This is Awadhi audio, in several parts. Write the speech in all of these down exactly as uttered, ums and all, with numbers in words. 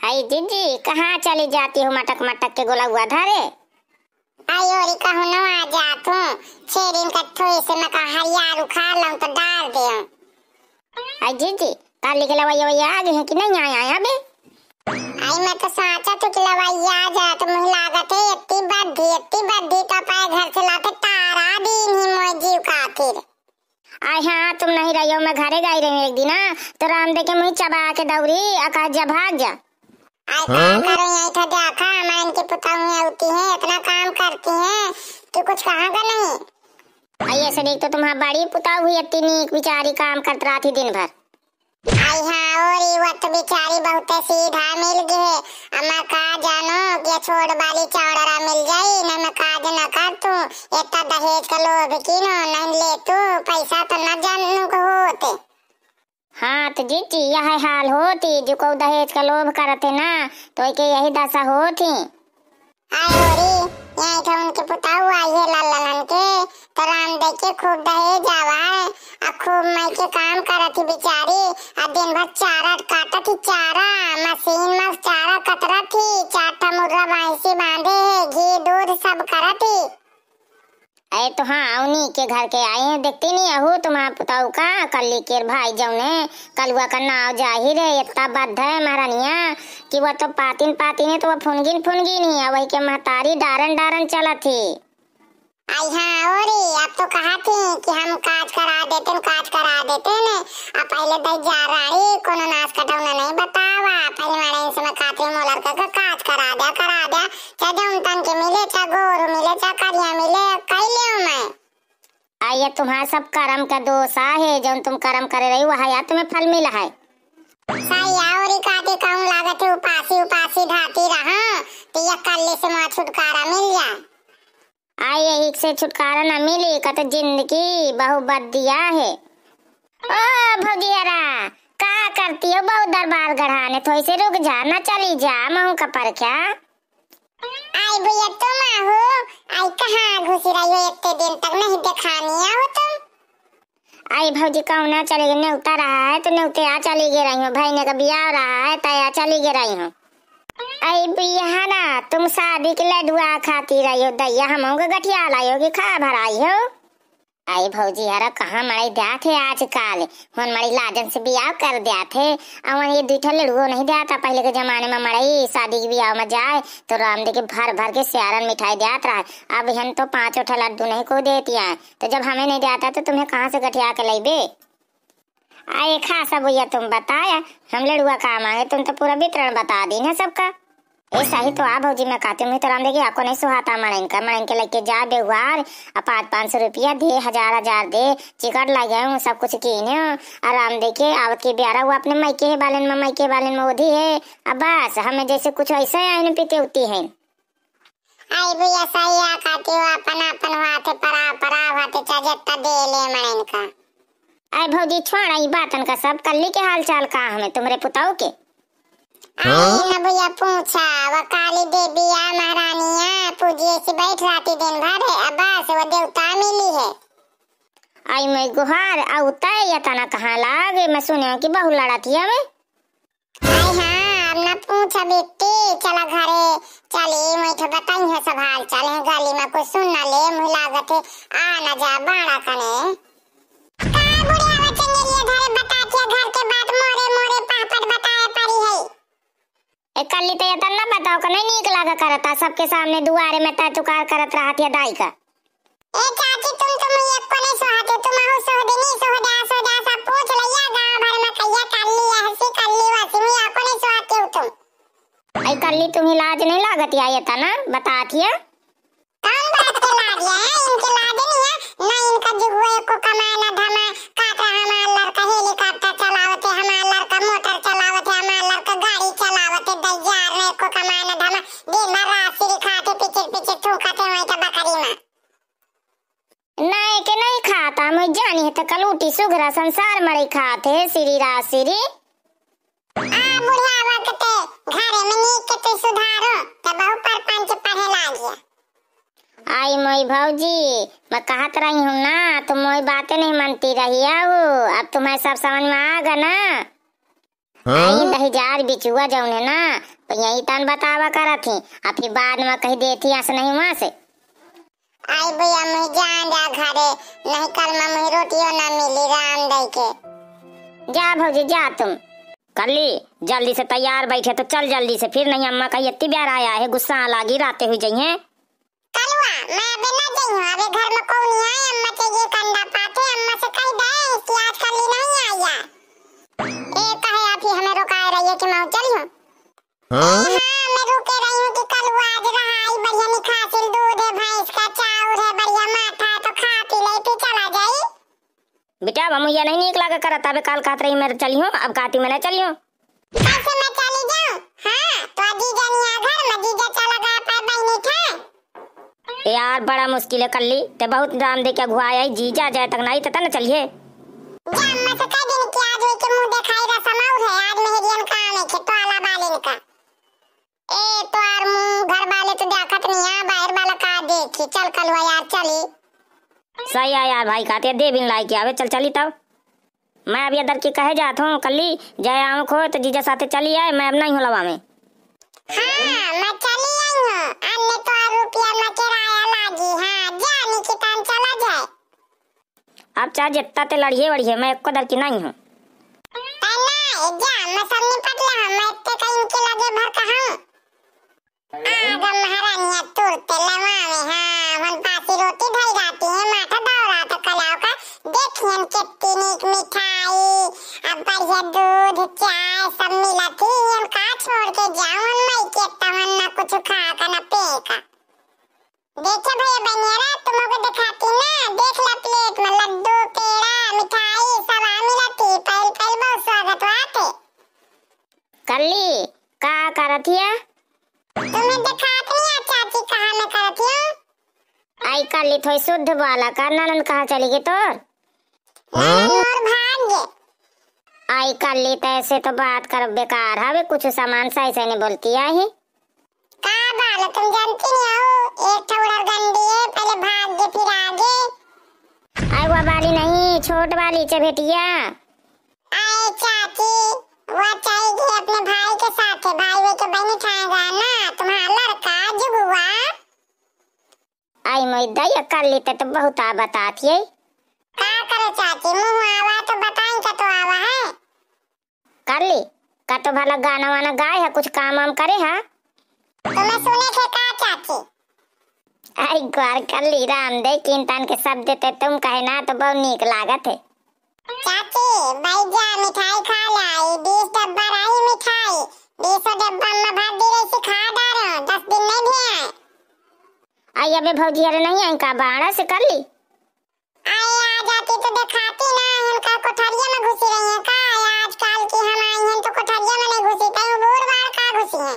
आई जीजी, कहाँ चली जाती हो मटक मटक के गोलउआ धरे? आई ओरी कहूँ न आ जात हूँ, छेरिन का थोई से मैं कहा हरियार उखाड़ लूँ तो डाल दे। आई जीजी, काली के लवैया वैया आ गए हैं कि नहीं आया है अबे? आई मैं तो साँचा थी कि लवैया आ जाए तो मुझे लागत है इतनी बद्धी, इतनी बद्धी तो पाए घर से लाते तारा दीन ही मोए जीव खातिर। आई हाँ, तुम नहीं रही हो, मैं घरे गई रही हूँ एक दिन, हाँ, तो राम देखे मुझे चबा के दौरी, आ कहा, "जा भाग जा।" आई का हाँ? करो, यही था देखा, मैं इनकी पुताऊ होती हैं, इतना काम करती हैं, तू कुछ कहाँ का नहीं। आई ऐसे देख तो तुम्हारा बड़ी पुताऊ हुई, इतनी नीक बेचारी काम करत रहती दिन भर। आई हाँ, और ये वक्त बेचारी बहुत सीधा मिल गए। अब मैं का जानू कि ये छोट वाली चौड़रा मिल जाई, न मैं काज न कर तू, इतना दहेज का लोभ की नो, नहीं ले तू, पैसा तो न जानू को होते। हाँ, तो जीजी, यह हाल होती, जो को दहेज का लोभ करते ना, तो के यही दशा होती। आय होरी, यहाँ तो उनके पुताऊ आई है लाल ललन के, तो राम देखे खूब दहेज आवा है, आ खूब मई के काम करत ही बेचारी, आ दिन भर चारा काटत ही, चारा, मशीन में चारा कतरत ही, चार ठा मुर्रा भैंसी बांधे है, घी दूध सब करत ही। अरे तो हाँ, उन्हीं के घर के आई हैं, देखती नहीं अहू तुम्हारा पुताऊ का, कल्ली के भाई जौने, कलुआ का नाव जाहिर है, इतना बद्ध है महारानिया कि वह तो पातिन पातिन है, तो वह फुनगिन फुनगिन ही है, वही के महतारी डारन डारन चलत ही। आई हाँ, ओरी, अब तो कहा थी कि हम काज करा देते हैं, काज करा देते हैं ने। अब पहले दई जा रही, कोनो नाश कटौना नहीं बतावा, पहले मारे इनसे मैं खाती हूँ, मोलर का काज करा दिया, करा दिया, चाहे जौन तन के मिले, चाहे गोर मिले, चाहे करिया मिले, कई ले मैं। आ, ये तुम्हारा सब करम का दोष आहे, जौन तुम करम करे रही, वह या तुम्हें फल मिला है। सही आवरी काटे कहूँ लागत है, उपासी उपासी ढाती रहा, तो ये कल्ले से माँ छुटकारा मिल जाए। आ, यही से छुटकारा न मिली, का तो जिंदगी बहु बद दिया है। ओ भौजियरा, का करती हो बहु दरबार गढ़ाने, थोड़ी से रुक जा, न चली जा, महू का परख्या। आई भैया, तुम आहो, आई कहाँ घुसी रही हो इतने दिन तक, नहीं दिखानी आहो तुम। आई भौजी, कहूँ ना चली गई, नेवता रहा है तो नेवते आ चली गई रही हूँ, भाई ने का बियाह रहा है तो आ चली गई रही हूँ। आई बियाह ना, तुम शादी के लडुआ खाती रही हो, दैया हम गठिया लाई हो कि खा भराई हो। आई भौजी, यार कहाँ मड़ई द्यात है आजकल, हुन मड़ई लाजन से बियाह कर द्यात है। अवन ये दुई ठो लड़ुओ नहीं द्यात। पहले के जमाने में मड़ई शादी के बियाह में जाए तो राम दे के भर भर के सियारन मिठाई द्यात रहा। अब हन तो पाँचों ठो लड्डू नहीं को देती है, तो जब हमें नहीं द्यात है तो तुम्हें कहाँ से गठिया के लइबे? अरे खा सब भैया तुम बताया, हम लड़ुआ का मांगे, तुम तो पूरा वितरण बता दीन है सबका। ए सही तो आ भौजी, मैं कहती हूँ, मैं तो राम देखे आपको नहीं सुहाता मड़इन का, मड़इन के लेके जा बेहुआर, आ पाँच पाँच सौ रुपया दे, हजार हजार दे, चिकट लगे हूँ, सब कुछ कीने हूँ, आ राम देखे आवत के ब्यारा हुआ अपने मायके है बालन में, मायके बालन में ओधी है। अब बस हमें जैसे कुछ ऐसा है, आइन पीते होती है। आई भैया सही आ कहती हो, अपन अपन हुआ थे, परा परा हुआ थे, चाहे जितना दे ले मड़इन का। आई भौजी, छोड़ा ई बातन का सब, कल्ली के हाल चाल का हमें तुम्हरे पुताऊ के? आई न भैया पूछा, वो काली देवी आ महारानिया पूजिए से बैठ रहती दिन भर है, अब बस वो देवता मिली है। आई मैं गुहार, आ उतय या तना कहाँ लागे, मैं सुने कि बहु लड़त ही हमें। आई हाँ, अब ना पूछा बिट्टी, चला घरे चली, मैं तो बताई है सब हाल चाल है, गली में कोई सुन ना ले, मुँह लागत है, आ ना जा बाड़ा कने। का बुढ़िया वो चंगेरिया धरे बतातिया घर के बात मोरे मोरे पापट बताए पड़ी है। ए कल्ली तो ये तन्ना बताओ का नहीं नीक लागा करता, सबके सामने दुआरे में तय तुकार करत रहत है दाई का। ए चाची, तुम, तुम एको नहीं सोहाते, तुम आहू सोह देनी, सोह जा, सोह जा, सब पूछ लिया गाँव भर में, कहिया कल्ली, ऐसी कल्ली, वैसी में एको नहीं सोहाते हो तुम। आई कल्ली, तुम्हें लाज नहीं लागत या ये तना बतातिया? कौन बात के लाज है? इनके लाज नहीं है, ना इनका जुगुआ एको कमाए ना धमाए, काट रहा हमार लड़का helicopter चलावते, हमार लड़का motor चलावते, हमार लड़का गाड़ी चलावते, दैयार ना एको कमाए ना धमाए, दिन भर रात सिरी खाते, पिचिर पिचिर थूकते वहीं के बकरी में। नाय के नहीं खाता, मैं जानी है तो कलूटी सुघरा संसार मरे खाते, सिरी रात सिरी। आ बुढ़िया वक्त घरे में नीक के तू सुधारो, तो बहु परपंच पढ़े लागिया। आई मोई भौजी, मैं कहत रही हूँ ना, तुम मोई बातें नहीं मानती रही आओ, अब तुम्हें सब समझ में आ गया ना। हाँ? आई दहिजार बिचुआ जौन है ना, तो यही तन बतावा करत ही, अब फिर बाद में कही देती अस नहीं वहाँ से। आई भैया, मुझे जान जा घरे, नहीं कल में मुझे रोटियो ना मिली राम दई के। जा भौजी, जा तुम। कल्ली, जल्दी से तैयार बैठे तो चल जल्दी से, फिर नहीं अम्मा का इतनी प्यार आया है, गुस्सा लागी, राते हुई जइहें। कलुआ, मैं अबे ना जइहूँ, अबे घर में कोई नहीं आए, अम्मा के ये कंधा पाथे, अम्मा से कह दे कि आज कल्ली नहीं आई है। ए, कहे आप ही हमें रोकाए रहिए कि मैं चली हूँ। हाँ? हाँ, मैं रुके रही हूँ कि कलुआ आज रहा, आई बढ़िया निखासिल दूध है, भैंस का चाउर है, बढ़िया माठा है, तो खा पी ले, फिर चला जाई। बेटा, अब मुझे नहीं नीक लागे करत, अबे काल कहत रही मैं चली हूँ, अब कहती मैं नहीं चली हूँ। कैसे मैं चली जाऊँ? हाँ, तो जीजा नहीं आ घर में, जीजा चला गया पर बहनी थे। ए यार, बड़ा मुश्किल है कल्ली, ते बहुत दाम दे के अगुआ आई, जीजा जाए तक नहीं, तब न चलिए। जा अम्मा से कह देनी कि आज वही के मुंह दिखाई रसम और है, आज मेहरियन काम है, खेतवाला बालिन का। ए, तोर मुंह घर वाले तो देखत नहीं है, बाहर वाला का देखी। चल कलुआ यार, चली। सही है यार, भाई कहते देबिन लाई के आवे, चल चली तब। मैं अभी अदर की कहे जात हूँ, कल्ली जाए आऊँ खो तो जीजा साथे चली आए, मैं अब नहीं हूँ लवा में। हाँ, मैं चली आई हूँ, अन्य तो रुपया में किराया लागी। हाँ, जा निकितान चला जाए। अब चाहे जितना ते लड़िए वड़िए, मैं एको दर की नहीं हूँ। ए ना, ए जा, मैं सब निपट ले हूँ, मैं इतने का इनके लगे भर का हूँ। आ गम महारानिया तुरते लवावे, हाँ, मन पासी रोटी धई राती है, माथा दौरा तो कलाव का, देखियन कितनी नीक मिठाई, अब बढ़िया दूध, चाय सब मिला थी, हम का छोड़ के जाऊँ, हम नहीं के तमन ना कुछ खा का ना पी का। देखे भैया बनियारा, तुमको दिखाती ना, देख ला प्लेट में लड्डू, पेड़ा, मिठाई सब आ मिला थी, पहल पहल बहुत स्वागत हुआ थे। कल्ली, का करत हिया? तुम्हें देखात नहीं है चाची, कहाँ में करत हिया? आई कल्ली, थोड़ी शुद्ध बोला कर, ननद कहाँ चली गई तोर? ननद मोर भाग गए। आई कल्ली, तो ऐसे तो बात कर बेकार हवे, कुछ सामान सही से नहीं बोलती आई। का बाल तुम जानती नहीं हो, एक ठो उड़र गंडी है, पहले भाग गए फिर आगे। आई वो वाली नहीं, छोट वाली चभेटिया। आए चाची, वो चली गई अपने भाई के साथ, भाई वे के बहन खाएगा ना, तुम्हारा लड़का जुगुआ। आई मोई दैया, कल्ली ते तो बहुत आ बतात है। का करे चाची, मुँह आवा तो बताई का तो आवा है। कल्ली, का तो भला गाना वाना गाए है, कुछ काम वाम करे है? तुम्हें सुने थे का चाची? आई ग्वार कल्ली राम दे किन तान के सब देते तुम कहे ना तो बहुत नीक लागत है। चाची, बैजा मिठाई खा लाई, बीस डब्बा रही मिठाई, बीसों डब्बा में भर दी रही सिखा डारो, दस दिन नहीं भी आए। आई अबे भौजी, अरे नहीं आई का बाड़ा से कल्ली? आई आ जाती तो दिखाती ना, इनका कोठरिया में घुसी रही है का? आजकल की हम आई हैं तो कोठरिया में नहीं घुसी, कहीं बूढ़ बाढ़ का घुसी है।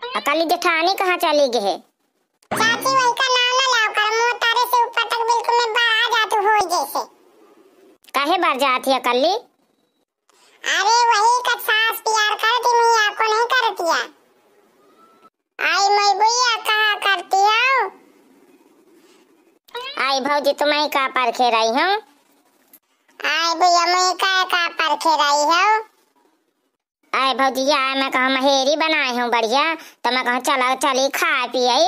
आ कल्ली जेठानी कहाँ चली गई है? चाची वही का नाम ना लाओ कर, मुँह तारे से ऊपर तक बिल्कुल में बाहर आ जाती हो जैसे। काहे बाहर जाती है कल्ली? अरे वही का सास प्यार करती, मैं आपको नहीं करती है। आई मैं बुआ कहा करती हो? आई भौजी तुम्हें का परखे रही हूँ? आई बुआ मैं का, का परखे रही हो? आए भौजिया, आए मैं कहा महेरी बनाए हूँ बढ़िया, तो मैं कहा चला चली खाए पिए।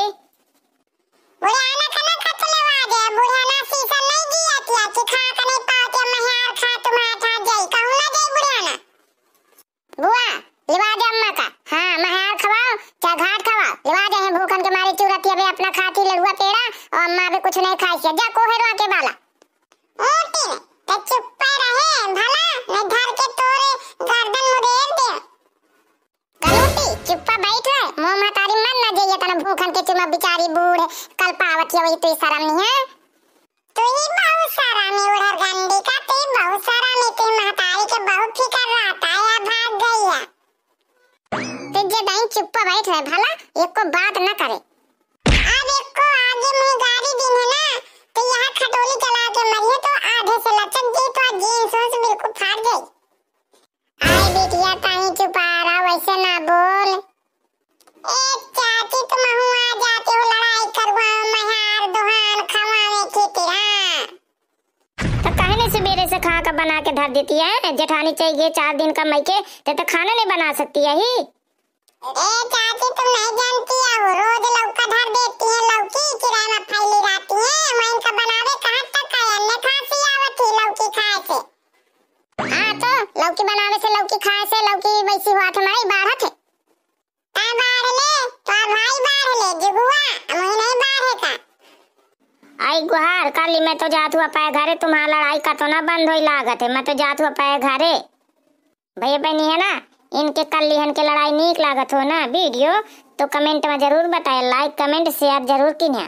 बुढ़िया ना खाना खा चले आवाज है, बुढ़िया ना सीसन नहीं दिया कि अच्छी खा के नहीं पाते, महेर खा तुम्हारे खा जाई, कहूँ ना जाई बुढ़िया ना। बुआ, लिवा दे अम्मा का, हाँ महेर खवाओ, चाहे घाट खवाओ, लिवा दे हैं भूखन के मारे चूरत अबे अपना खाती लड़ुआ पेड़ा, और अम्मा अबे कुछ नहीं खाई से, जा कोहे रोआ के बाला। ओटिन, त चुप्पे रहे, भला, नहीं धर के तोरे गर्दन मुड़ेर दे। कलूटी, चुप्पा बैठ रहे, मुँह महतारी मन न जाइए, तना भूखन के चुमा बिचारी बूढ़, कल पावत है वही तू शर्म नहीं है। तू ही बहुत शर्म है उड़र गंडी का, तू ही बहुत शर्म है, तू महतारी के बहुत फिकर रहता है, या भाग गई है। ते जे दाई चुप्पा बैठ रहे भला, एको बात न करे। अब एको आगे मुँह गारी दिन है ना, तो यहाँ खटोली चला के मरिए तो आधे से लचक जी तो जींस उस बिल्कुल फाट जाई। आई बिटिया ताई चुपा रहा, वैसे ना बोल। ए चाची तुम हूँ आ जाते हो लड़ाई करवा, मयार दोहान खवावे खातिर, हाँ। तो काहे नहीं सुबेरे से खा के बना के धर देती है? जेठानी चाहिए चार दिन का मइके, ते तो खाना नहीं बना सकती है ही। ए चाची, तुम नहीं जानती हो, रोज लौका धर देती हैं, लौकी किराए में फैली रहती हैं। मैं इनका बनावे कहाँ तक है, अन्य खांसी आवत ही लौकी खाए से। हाँ तो लौकी बनावे से, लौकी खाए से लौकी वैसी हुआ थे, मड़ई बाढ़त है। तै बाढ़ ले, तोर भाई बाढ़ ले, जुगुआ, मुई नहीं बाढ़े का। आई गुहार, काली मैं तो जात हुआ पाए घरे, तुम्हारा लड़ाई का तो ना बंद होई लागत है, मैं तो जात हुआ पाए घरे। भैया बहनी है ना, इनके कल्लिहन के लड़ाई नीक लागत हो ना वीडियो, तो कमेंट में जरूर बताए, लाइक, कमेंट, शेयर जरूर कीन्या।